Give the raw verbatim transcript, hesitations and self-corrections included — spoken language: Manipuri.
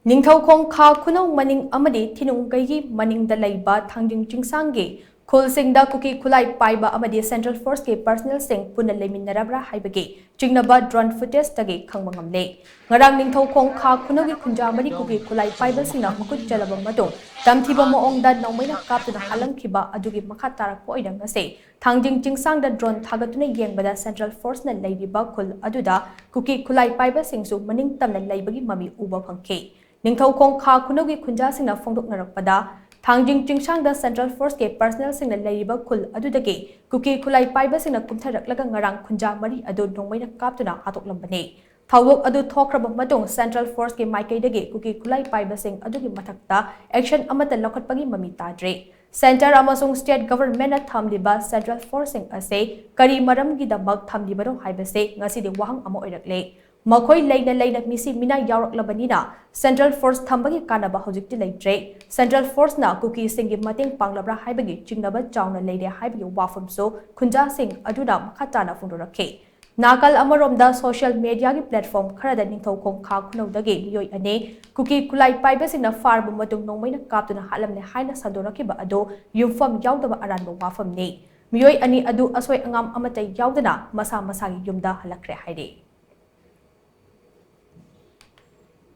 ꯅꯤꯡꯊꯧꯈꯣꯡ ꯈꯥ ꯈꯨꯅꯧ ꯃꯅꯤꯡ ꯑꯃꯗꯤ ꯊꯤꯅꯨꯡꯒꯩꯒꯤ ꯃꯅꯤꯡꯗ ꯂꯩꯕ ꯊꯥꯡꯖꯤꯡ ꯆꯤꯡꯁꯥꯡꯒꯤ ꯈꯨꯜꯁꯤꯡꯗ ꯀꯨꯀꯤ ꯈꯨꯠꯂꯥꯏ ꯄꯥꯏꯕ ꯑꯃꯗꯤ Central Forceꯀꯤ personnelꯁꯤꯡ ꯄꯨꯟꯅ ꯂꯩꯃꯤꯟꯅꯔꯕ꯭ꯔꯥ ꯍꯥꯏꯕꯒꯤ ꯆꯤꯡꯅꯕ drone footageꯇꯒꯤ ꯈꯪꯕ ꯉꯝꯂꯦ꯫ ꯉꯔꯥꯡ ꯅꯤꯡꯊꯧꯈꯣꯡ ꯈꯥ ꯈꯨꯅꯧꯒꯤ ꯈꯨꯟꯖꯥ ꯃꯔꯤ ꯀꯨꯀꯤ ꯈꯨꯠꯂꯥꯏ ꯄꯥꯏꯕꯁꯤꯡꯅ ꯃꯈꯨꯠ ꯆꯜꯂꯕ ꯃꯇꯨꯡ ꯇꯝꯊꯤꯕ ꯃꯑꯣꯡꯗ ꯅꯣꯡꯃꯩꯅ ꯀꯥꯞꯇꯨꯅ ꯍꯥꯠꯂꯝꯈꯤꯕ ꯑꯗꯨꯒꯤ ꯃꯈꯥ ꯇꯥꯔꯛꯄ ꯑꯣꯏꯅ ꯉꯁꯤ ꯊꯥꯡꯖꯤꯡ ꯆꯤꯡꯁꯥꯡꯗ drone ꯊꯥꯒꯠꯇꯨꯅ ꯌꯦꯡꯕꯗ Central Forceꯅ ꯂꯩꯔꯤꯕ ꯈꯨꯜ ꯑꯗꯨꯗ ꯀꯨꯀꯤ ꯈꯨꯠꯂꯥꯏ ꯄꯥꯏꯕꯁꯤꯡꯁꯨ ꯃꯅꯤꯡ ꯇꯝꯅ ꯂꯩꯕꯒꯤ ꯃꯃꯤ ꯎꯕ ꯐꯪꯈꯤ꯫ ꯅꯤꯡꯊꯧꯈꯣꯡ ꯈꯥ ꯈꯨꯅꯧꯒꯤ ꯈꯨꯟꯖꯥꯁꯤꯡꯅ ꯐꯣꯡꯗꯣꯛꯅꯔꯛꯄꯗ, ꯊꯥꯡꯖꯤꯡ ꯆꯤꯡꯁꯥꯡꯗ Central Forceꯀꯤ personnelꯁꯤꯡꯅ ꯂꯩꯔꯤꯕ ꯈꯨꯜ ꯑꯗꯨꯗꯒꯤ ꯀꯨꯀꯤ ꯈꯨꯠꯂꯥꯏ ꯄꯥꯏꯕꯁꯤꯡꯅ ꯀꯨꯝꯊꯔꯛꯂꯒ ꯉꯔꯥꯡ ꯈꯨꯟꯖꯥ ꯃꯔꯤ ꯑꯗꯨ ꯅꯣꯡꯃꯩꯅ ꯀꯥꯞꯇꯨꯅ ꯍꯥꯠꯇꯣꯛꯂꯝꯕꯅꯤ꯫ ꯊꯧꯗꯣꯛ ꯑꯗꯨ ꯊꯣꯛꯈ꯭ꯔꯕ ꯃꯇꯨꯡ Central Forceꯀꯤ ꯃꯥꯏꯀꯩꯗꯒꯤ ꯀꯨꯀꯤ ꯈꯨꯠꯂꯥꯏ ꯄꯥꯏꯕꯁꯤꯡ ꯑꯗꯨꯒꯤ ꯃꯊꯛꯇ action ꯑꯃꯠꯇ ꯂꯧꯈꯠꯄꯒꯤ ꯃꯃꯤ ꯇꯥꯗ꯭ꯔꯤ꯫ Centre ꯑꯃꯁꯨꯡ state governmentꯅ ꯊꯝꯂꯤꯕ Central Forceꯁꯤꯡ ꯑꯁꯤ ꯀꯔꯤ ꯃꯔꯝꯒꯤꯗꯃꯛ ꯊꯝꯂꯤꯕꯅꯣ ꯍꯥꯏꯕꯁꯤ ꯉꯁꯤꯗꯤ ꯋꯥꯍꯪ ꯑꯃ ꯑꯣꯏꯔꯛꯂꯦ꯫ ꯃꯈꯣꯏ ꯂꯩꯅ ꯂꯩꯅ ꯃꯤꯁꯤ ꯃꯤꯅꯥꯏ ꯌꯥꯎꯔꯛꯂꯕꯅꯤꯅ Central Force ꯊꯝꯕꯒꯤ ꯀꯥꯟꯅꯕ ꯍꯧꯖꯤꯛꯇꯤ ꯂꯩꯇ꯭ꯔꯦ꯫ Central Forceꯅ ꯀꯨꯀꯤꯁꯤꯡꯒꯤ ꯃꯇꯦꯡ ꯄꯥꯡꯂꯕ꯭ꯔꯥ ꯍꯥꯏꯕꯒꯤ ꯆꯤꯡꯅꯕ ꯆꯥꯎꯅ ꯂꯩꯔꯦ ꯍꯥꯏꯕꯒꯤ ꯋꯥꯐꯝꯁꯨ ꯈꯨꯟꯖꯥꯁꯤꯡ ꯑꯗꯨꯅ ꯃꯈꯥ ꯇꯥꯅ ꯐꯣꯡꯗꯣꯔꯛꯈꯤ꯫ ꯅꯥꯀꯜ ꯑꯃꯔꯣꯝꯗ social mediaꯒꯤ platform ꯈꯔꯗ ꯅꯤꯡꯊꯧꯈꯣꯡ ꯈꯥ ꯈꯨꯅꯧꯗꯒꯤ ꯃꯤꯑꯣꯏ ꯑꯅꯤ ꯀꯨꯀꯤ ꯈꯨꯠꯂꯥꯏ ꯄꯥꯏꯕꯁꯤꯡꯅ ꯐꯥꯔꯕ ꯃꯇꯨꯡ ꯅꯣꯡꯃꯩꯅ ꯀꯥꯞꯇꯨꯅ ꯍꯥꯠꯂꯝꯂꯦ ꯍꯥꯏꯅ ꯁꯟꯗꯣꯔꯛꯈꯤꯕ ꯑꯗꯨ ꯌꯨꯝꯐꯝ ꯌꯥꯎꯗꯕ ꯑꯔꯥꯟꯕ ꯋꯥꯐꯝꯅꯤ꯫ ꯃꯤꯑꯣꯏ ꯑꯅꯤ ꯑꯗꯨ ꯑꯁꯣꯏ ꯑꯉꯥꯝ ꯑꯃꯠꯇ ꯌꯥꯎꯗꯅ ꯃꯁꯥ ꯃꯁꯥꯒꯤ ꯌꯨꯝꯗ ꯍꯜꯂꯛꯈ꯭ꯔꯦ ꯍꯥꯏꯔꯤ꯫